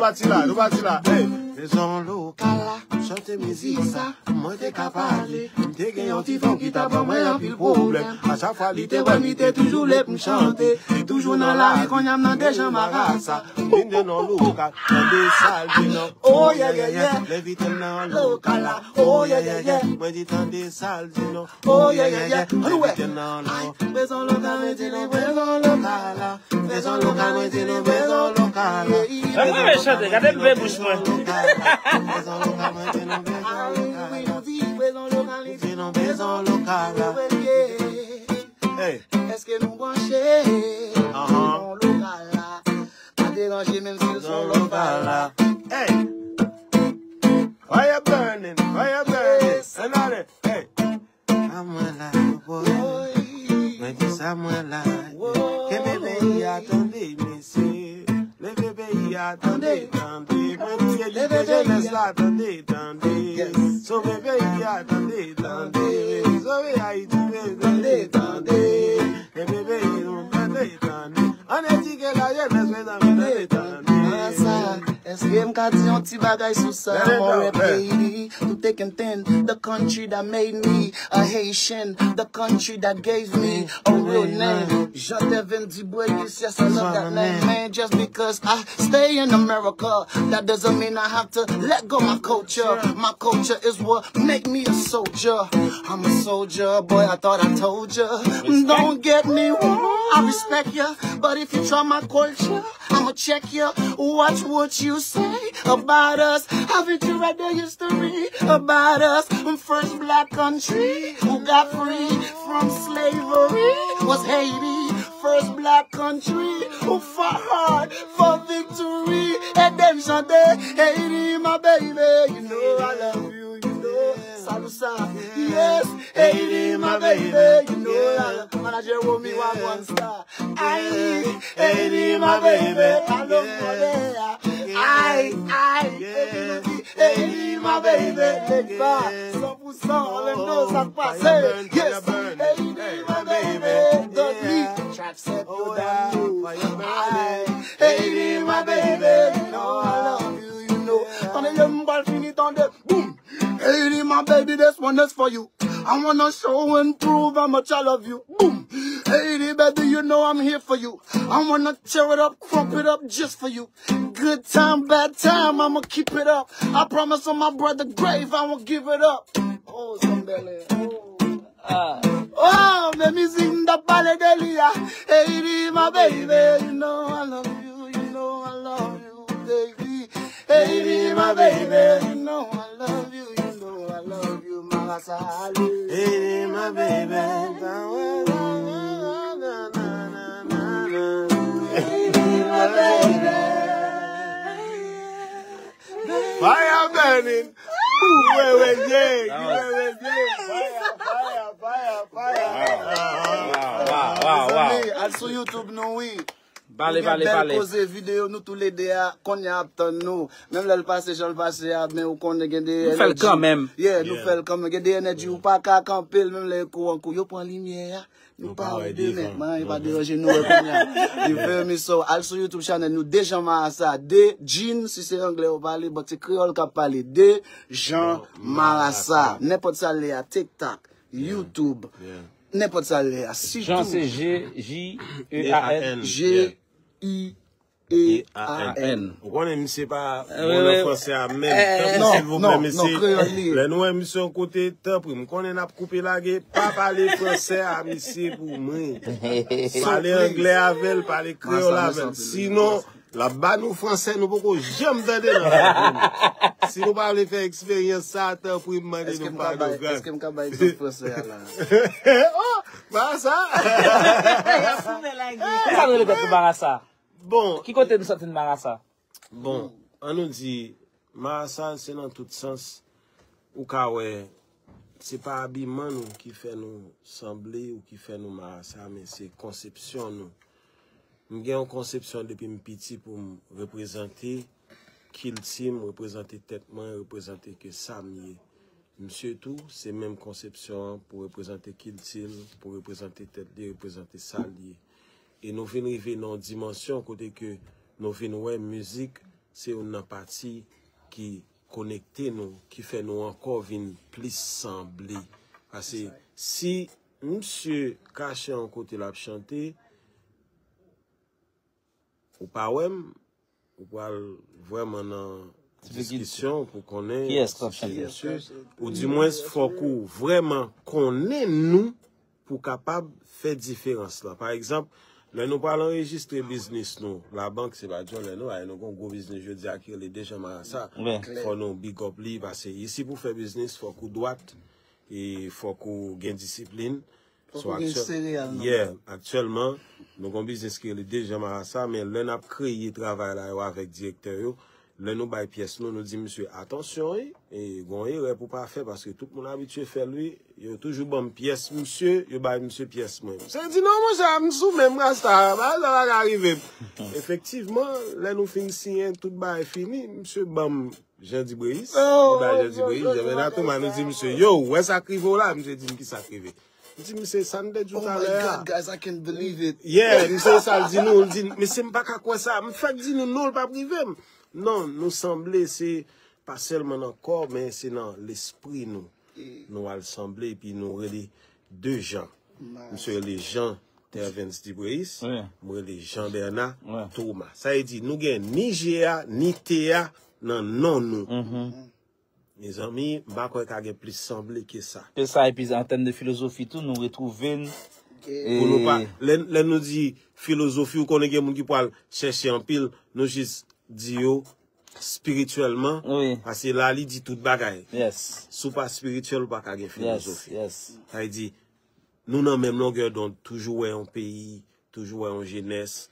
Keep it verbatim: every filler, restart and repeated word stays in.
Pati la, nou pati la. Hey. Mezon lokal la, chante mizik sa, mwen te ka pale. M te gen yon ti fanm ki ta ban mwen anpil pwoblèm. A chak fwa li te wè m, li te toujou lè pou m chante. Li toujou nan lari, kounye a m nan Dejan Marasa. Vin de non lokal, tande sa l di non. Oh yeah, yeah, yeah. Lè vite nan lokal la. Oh yeah, yeah, yeah. Mwen di tande sa l di non. Oh yeah, yeah, yeah. Ann wè. Ay, mezon lokal, mwen di nou mezon lokal la. Mezon lokal, mwen di nou mezon lokal la. Mwen renmen chante, gade m ouvè bouch mwen. Mezon lokal, mwen di nou mezon lokal la. Mezon lokal, mwen di nou mezon lokal la. Hey. Èske nou branche? Mezon lokal la. Pa deranje menm si l son lokal la. Hey. Fire burning, fire burning. Another. Hey. Sa mwen la, boy. Mwen di sa mwen la. Kenbe peyi a tande, mesye. Leve peyi a tande, tande. Mwen di edike jenès la tande, tande. Sove peyi a tande, tande. Sove Ayiti, tande, tande. Kenbe peyi nou tande, tande. Ann edike lajenès, mezanmi, tande, tande. Sa, èske m ka di yon ti bagay sou sa? Mwen wè peyi, tout te kenten, the country that made me a Haitian, the country that gave me a real name. Jean Devin Dubois, yes, yes, I love that name, man, just because I stay in America, that doesn't mean I have to let go my culture. My culture is what make me a soldier. I'm a soldier, boy, I thought I told ya. Don't get me wrong, I respect ya, but if you try my culture, I'ma check ya. Watch what you say about us. Haven't you read the history about us? First black country who got free from slavery was Haiti. First black country who fought hard for victory. Ede m chante, Haiti, my baby, you know I love you, you know. Salut ça, yes, Haiti, my baby, you know I love. Manager Romy, wagwan star. Ay, Haiti, my baby, alo, mwen. Ay, ay, Haiti, my baby, lady, san pou san, Orlando, sa k pase. Yes, Haiti, my baby, don't need trap set you down. Ay, Haiti, my baby, you know I love you, you know. Tande, yo, m pral fini, tande, boom. Haiti, my baby, this one is for you. I wanna show and prove how much I love you. Boom. Haiti, baby, you know I'm here for you. I wanna tear it up, crump it up just for you. Good time, bad time, I'ma keep it up. I promise on my brother grave, I won't give it up. Oh, somebody. Oh. Ah. Oh, men mizik m t ap pale de li a. Haiti, my baby, you know I love you, you know I love you, baby. Haiti, my baby, you know I love you, you know I love you, Marasa. Haiti, my baby. Haiti, my baby. Fire burning. Kiweweze, kiweweze. Fire, fire, fire, fire. Wow, wow, wow, wow. Mezanmi, al sou YouTube nou, wi. Pale, pale, pale. Bèl koze videyo, nou toulede a, kounye a ap tann nou. Menm lè l pase, jan l pase a, men ou konnen gen de energy. Nou fè l kanmenm. Yeah, nou fè l kanmenm. Gen de energy, ou pa ka kanpe l, menm lè kou an kou. Yo pran limyè a, nou pa wè demen. Man, e pa deranje nou wè kounye a. You feel me? So, al sou YouTube channel nou, Dejan Marasa, De Jean, si se anglè ou pale, but se kreyòl k ap pale. Dejan Marasa. Nenpòt sa l ye a, TikTok, YouTube. Nenpòt sa l ye a. Sitou Jean, se G J E A N. G I E A N. Ou konnen misye pa bon nan fransè a menm. Tanpri, silvouplè, mesye. Lè nou wè misye yon kote, tanpri, m konnen n ap koupe lage, pa pale fransè a misye pou mwen. Pale anglè avè l, pale kreyòl avè l. Sinon, l ap ba nou fransè, nou poko janm tande nan lavi nou. Si nou pa vle fè eksperyans sa, tanpri, m mande nou padon, gran. Èske m ka bay, èske m ka bay tout fransè a la? Oh, Marasa. Y ap tounen lage. Kisa nou rele tèt nou Marasa? Bon. Ki kote nou soti n Marasa? Bon, an nou di, Marasa, se nan tout sans, ou ka wè, se pa abiman nou ki fè nou sanble ou ki fè nou Marasa, men se konsepsyon nou. M gen yon konsepsyon depi m piti pou m reprezante kilti m, reprezante tèt mwen, reprezante ke sa m ye. Misye tou, se menm konsepsyon an pou reprezante kilti l, pou reprezante tèt li, reprezante sa l ye. E nou vin rive nan yon dimansyon kote ke nou vin wè mizik se youn nan pati ki konekte nou, ki fè nou ankò vin plis sanble. Paske si misye kache yon kote l ap chante, ou pa wè m, ou pral vrèman nan diskisyon pou konnen kiyès k ap chante. Ou di mwens fòk ou vrèman konnen nou pou kapab fè diferans lan. Pa egzanp, lè nou pral anrejistre biznis nou, labank se pa djòlè nou, ay nou gon gwo biznis jodi a ki rele Dejan Marasa. Fò nou big up li, paske isi pou fè biznis fòk ou dwat, e fòk ou gen disiplin. Fòk ou gen sereyèl nan men. Yeah, aktyèlman, nou gon biznis ki rele Dejan Marasa, men lè n ap kreye travay la yo avèk direktè yo, lè nou bay pyès nou, nou di misye, atansyon wi, e gon erè pou pa fè, paske tout moun abitye fè l wi, yo toujou ban m pyès misye, yo bay misye pyès mwen. Misye di non monchè, m sou men m rasta, bagay sa pa ka rive m. Efektivman, lè nou fin siyen, tout bagay fini, misye ban m Jean Dibreyis, li bay Jean Dibreyis, Jean Bernard Thomas, nou di misye, yo, ou wè sa k rive w la? Misye di m ki sa k rive. M di misye, sa n te di w talè a. Yeah, misye sa l di nou, l di, mesye m pa ka kwè sa, m fèk di nou non, l p ap rive m. Non, nou sanble, se pa sèlman nan kò, men se nan lespri nou. Nou al sanble, epi nou rele de Jean. Misye rele Jean Tervens Dibreyis, mwen rele Jean Bernard Thomas. Sa vle di, nou gen ni G a, ni T a nan non nou. Mezanmi, m pa kwè ka gen plis sanble ke sa. Ke sa, epi an tèm de filozofi tou, nou retwouve n. Pou nou pa, lè, lè nou di filozofi, ou konnen gen moun ki pral chèche anpil, nou jis di yo spirityèlman, paske la li di tout bagay. Si w pa spirityèl, ou pa ka gen filozofi. Sa vle di, nou nan menm longè dond, toujou wè yon peyi, toujou wè yon jenès,